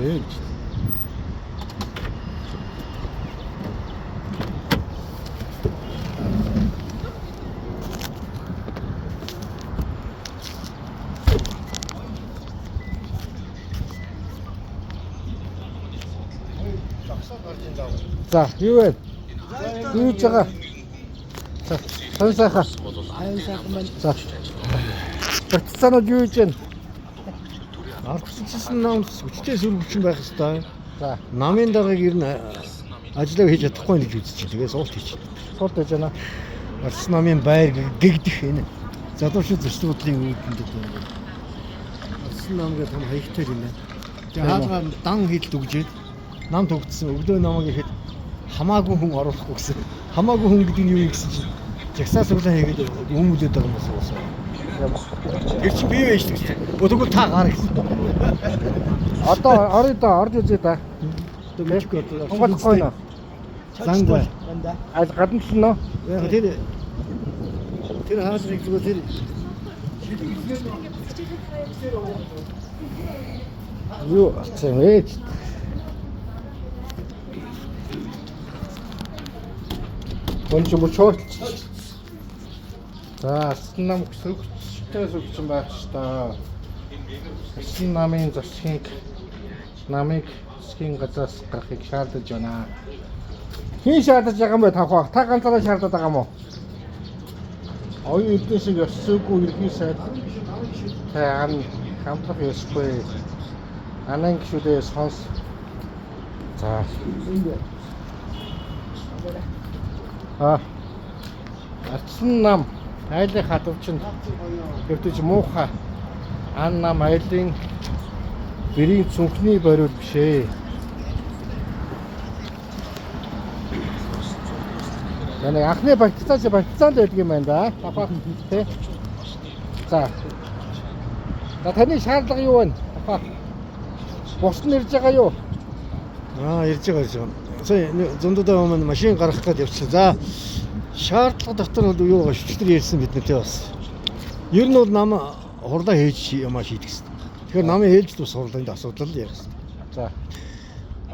бэ гэж. За, юу вэ? Юу хийж байгаа? За, сонь сайхан. Аюун сайхан байна. За. Баццаанууд юу хийж байна? Арчсан нам хүчтэй сөрөг хүчин байх ёстой. За, Намын даргаыг ер нь ажлаа хийж чадахгүй гэж үзэж байна. Тэгээ суулт хийж. суулт хийж байна. Арчсан намын байр гэгдэх энэ залуучууд зөрчил бодлын үүдэн дээр. Арчсан нам гэдэг том хаягтай юм байна. Тэгээ хаалгаа дан хилд үгжээд нам төгдсөн. Өглөө намайг ихэд хамаагүй хүн оруулахгүй гэсэн. Хамаагүй хүн гэдэг нь юу юм гэсэн чинь жагсаа суглаа хийгээд өмүүлээд байгаа юм болсон. Тэр чинь бие байж гэсэн. Тэгвэл та гар гэсэн. Одоо орё да, орж үзье да. Одоо мэдгүй одоо Онгойлохгүй нөө. Занг бай. Байна. Аль гадна тал нөө. Яг тэр хаалгыг зүгээр тэр Юу болсон юм бэ? Гон ч юм уу чоолч. За, Арслан нам сөрөгчтэй сөрөгчин байх ёстой. Арслан намын засгийг намыг засгийн газраас гарахыг шаардаж байна. Хэн шаардаж байгаа юм бэ тавхаа? Та ганцаараа шаардаад байгаа юм уу? Оюун эрдэнэ шиг ёс зүйгүй ерхий сайд та ан хамтрах ёсгүй. Анан гişүүдээ сонс. За. А. Арчсан нам айлын хадавчинд өвдөж муухай ан нам айлын бэрийн цүнхний бориул биш ээ. За нэг анхны багцаа чи багцаанд байдаг юм байна да. Папа тий. За. За таны шаардлага юу вэ? Папа. Бус нь ирж байгаа юу? Аа ирж байгаа ирж байгаа. Сая зөндөөдөө өмнө машин гаргах гээд явчихсан. За шаардлага дотор бол юу байгаа шүчтэр ярьсан бид нартэй бас. Ер нь бол нам хурлаа хийж юмаа шийдэх хэрэгтэй. Тэгэхээр намын ээлжид бас хурлын асуудал ярих хэрэгтэй. За.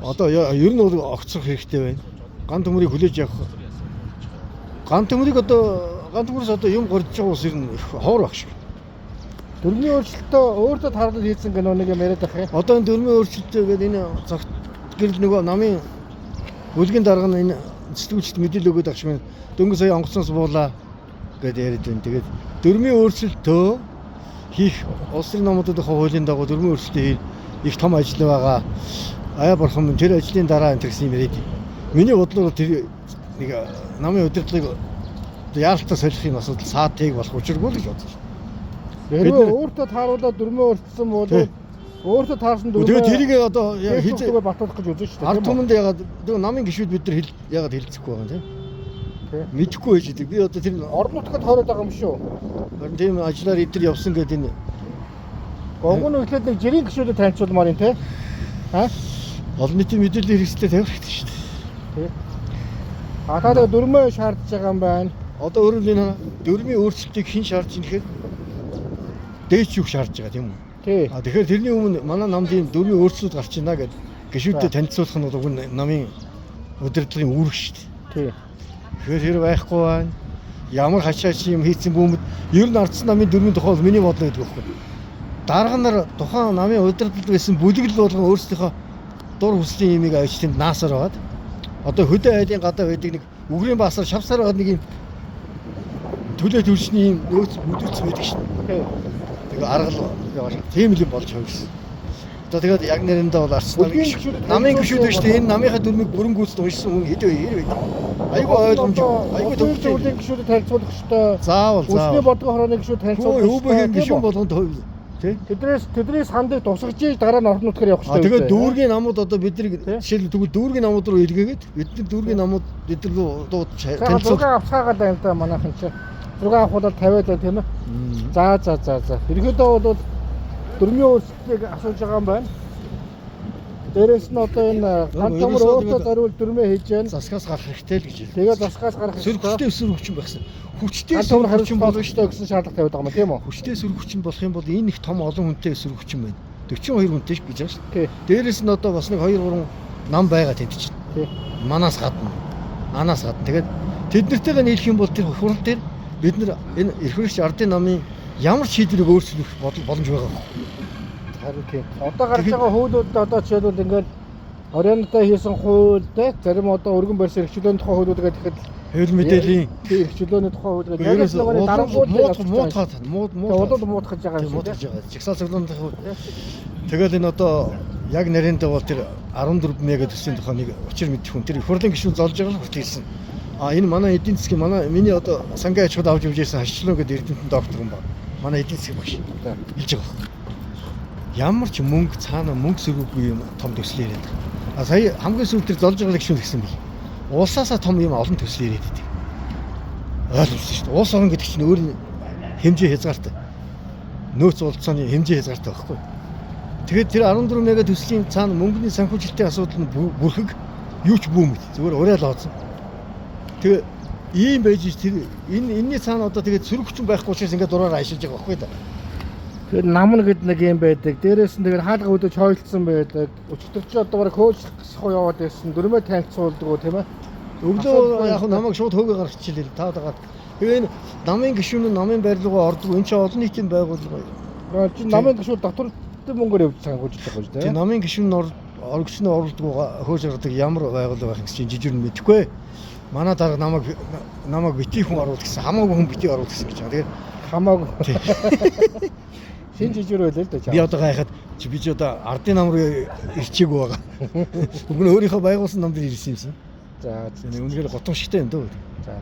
Одоо ер нь бол огцрох хэрэгтэй байна. Ган төмөрийг хүлээж авах. Ган төмөрийг одоо ган төмөрөөс одоо юм горж байгаа ус ер нь их ховор баг шиг. Дөрмийн өөрчлөлтөө өөртөө тааруулаад хийсэн кино нэг юм яриад байх юм. Одоо энэ дөрмийн өөрчлөлтөө гэдэг энэ цагт гэрэл нөгөө намын бүлгийн дарга нь энэ сэтгүүлчд мэдээлэл өгөөд агш минь дөнгөж сая онгоцноос буулаа гэдээ яриад байна. Тэгээд дөрмийн өөрчлөлтөө хийх улс төрийн номуудын хуулийн дагуу дөрмийн өөрчлөлтөө хийх их том ажил байгаа. Аяа бурхан минь тэр ажлын дараа энэ гэсэн юм яриад. Миний бодлоор тэр нэг намын удирдлагыг яалтаа солих юм асуудал саатыг болох учиргүй л гэж бодож байна. Хэрвээ өөртөө тааруулаад дөрмөө өөрчилсөн бол өөртөө таарсан дөрмөө Тэгээд тэрийг одоо хизээ батлах гэж үзэн шүү дээ. Ард түмэнд ягаад нөгөө намын гишүүд бид нар ягаад хэлцэхгүй байгаа юм те? Мэдэхгүй байж идэг. Би одоо тэр орон нутгад хориод байгаа юм шүү. Харин тийм ажиллаар эдэр явсан гэдэг энэ Гогн нь эхлээд нэг жирийн гишүүдэд танилцуулмаар юм те. А? Олон нийтийн мэдээллийн хэрэгсэлтэй тавих хэрэгтэй шүү дээ. Тий. А та тэгээ дөрмөө шаардж байгаа юм байна. Одоо өөрөөр хэлбэл энэ дөрмийн өөрчлөлтийг хэн шаардж ийн гэхээр дээч юу шаардж байгаа тийм үү? Тий. А тэгэхээр тэрний өмнө манай намд ийм дөрмийн өөрчлөлт гарч ийна гэд гишүүдэд танилцуулах нь бол уг нь намын удирдлагын үүрэг шүү дээ. Тий. Тэгэхээр тэр байхгүй байна. Ямар хачаач юм хийцэн бүүмэд ер нь ардсан намын дөрмийн тухай бол миний бодлоо гэдэг байхгүй. Дарга нар тухайн намын удирдалд байсан бүлэглэл болгон өөрсдийнхөө дур хүслийн имийг авч тэнд наасаар байгаад одоо хөдөө айлын гадаа байдаг нэг үгрийн баасаар шавсаар байгаад нэг юм төлөө төршний юм нөөц бүдүүц байдаг шин. Тэгээ аргал яваа. Тийм л юм болж хувирсан. Одоо тэгээд яг нэрэндээ бол арс намын гишүүд биш үү? Энэ намынхаа дүрмийг бүрэн гүйцэд уншсан хүн хэд вэ? Хэр вэ? Айгүй ойлгомжтой. Айгүй төвтэй үлийн гишүүдэд танилцуулах ёстой. Заавал заавал. Үсний бодлого хорооны гишүүд танилцуулах ёстой. ӨБГ-ийн гишүүн болгонд тий. Тэднээс хандыг тусгаж ийж дараа нь орон нутгаар явах ёстой. Тэгээд дүүргийн намууд одоо бидний жишээлбэл тэгвэл дүүргийн намууд руу илгээгээд бидний дүүргийн намууд бид нар рүү дууд танилцуул. Зураг авцгаагаад байна л да манайхан чи. Зураг авах бол 50 л тийм ээ. За за за за. Ерөнхийдөө бол дөрмийн өөрчлөлтийг асууж байгаа юм байна. Дээрээс нь одоо энэ ган төмөр өөртөө зориул дөрмөө хийж байна. Засгаас гарах хэрэгтэй л гэж хэлээ. Тэгээд засгаас гарах хэрэгтэй. Сөрөг хүчтэй сөрөг хүчин байх. Хүчтэй сөрөг хүчин болох ёстой гэсэн шаардлага тавиад байгаа юм тийм үү? Хүчтэй сөрөг хүчин болох юм бол энэ их том олон хүнтэй сөрөг хүчин байна. 42 хүнтэй гэж байгаа шүү. Тий. Дээрээс нь одоо бас нэг 2 3 нам байгаа тэд чинь. Тий. Манаас гадна. Анаас гадна. Тэгээд тэд нартэйгээ нийлэх юм бол тэр хурал дээр бид нар энэ эрх хэрэгч ардын намын ямар ч шийдвэрийг өөрчлөх бодол боломж байгаа байхгүй. Харин тийм. Одоо гарч байгаа хуулиуд одоо жишээлбэл ингээд Орионтой хийсэн хууль те зарим одоо өргөн барьсан эрх чөлөөний тухай хуулиуд гэдэг Хууль мэдээллийн тийм эрх чөлөөний тухай хууль гэдэг яг л ерөөсөө нөгөө дарангуул муутгаад мууд мууд улам муутгаж байгаа юм шиг муутгаж байгаа. Жагсаал цоглооны тухай. Тэгэл энэ одоо яг нарийнда бол тэр 14 мега төслийн тухай нэг учир мэдэх хүн тэр их хурлын гишүүн золж байгаа л хүртэл хэлсэн. А энэ манай эдийн засгийн манай миний одоо сангийн аж ахуйд авч явж ирсэн хашчлаа гэдэг эрдэмтэн доктор хүн байна. Манай эдийн засгийн багш хэлж байгаа байхгүй. Ямар ч мөнгө цаана мөнгө сөргөгүй юм том төсөл яриад байгаа. А сая хамгийн сүүлд тэр золж байгаа гишүүн гэсэн бэл. Улсаасаа том юм олон төсөл яриад байдаг. Ойлгомжтой шүү дээ. Улс орон гэдэг чинь өөр нь хэмжээ хязгаартай. Нөөц уулзааны хэмжээ хязгаартай байхгүй. Тэгээд тэр 14 мега төслийн цаана мөнгөний санхүүжилтийн асуудал нь бүрхэг юу ч бүүмэд. Зүгээр уриал оодсон. Тэгээ ийм байж тэр энэ энэний цаана одоо тэгээд сөрөг хүчин байхгүй учраас ингээд дураараа ашиглаж байгаа байхгүй да. Тэгэхээр намна гэд нэг юм байдаг. Дээрээс нь тэгээд хаалга өдөж хойлцсон байдаг. Өчтөр чи одоо бараг хөөжлөх гисэх яваад байсан. Дөрмөө танилцуулдаг тийм ээ. Өглөө яг намайг шууд хөөгөө гаргачихлээ. Та дагаад. Тэгээ энэ намын гишүүн нь намын байр руугаа ордог. Энэ чинь олон нийтийн байгууллага. Чи намын гишүүн дотор мөнгөөр явж санхүүжиж байгаа шүү Тэгээ дээ. намын гишүүн нь орогч нь оролдгоо хөөж гаргадаг ямар байгууллага байх гэсэн чинь жижиг нь мэдэхгүй. Манай дарга намайг бити хүн оруулах гэсэн. Хамаагүй хүн бити оруулах гэсэн гэж байгаа. Тэгээд Хамаагүй. Шин жижиг байлаа л да. би одоо гайхаад чи би ч одоо ардын нам руу ирчээгүй байгаа. Үгүй нь өөрийнхөө байгуулсан нам дээр ирсэн юмсан. За Үнэхээр готомшигтэй юм дөө. за.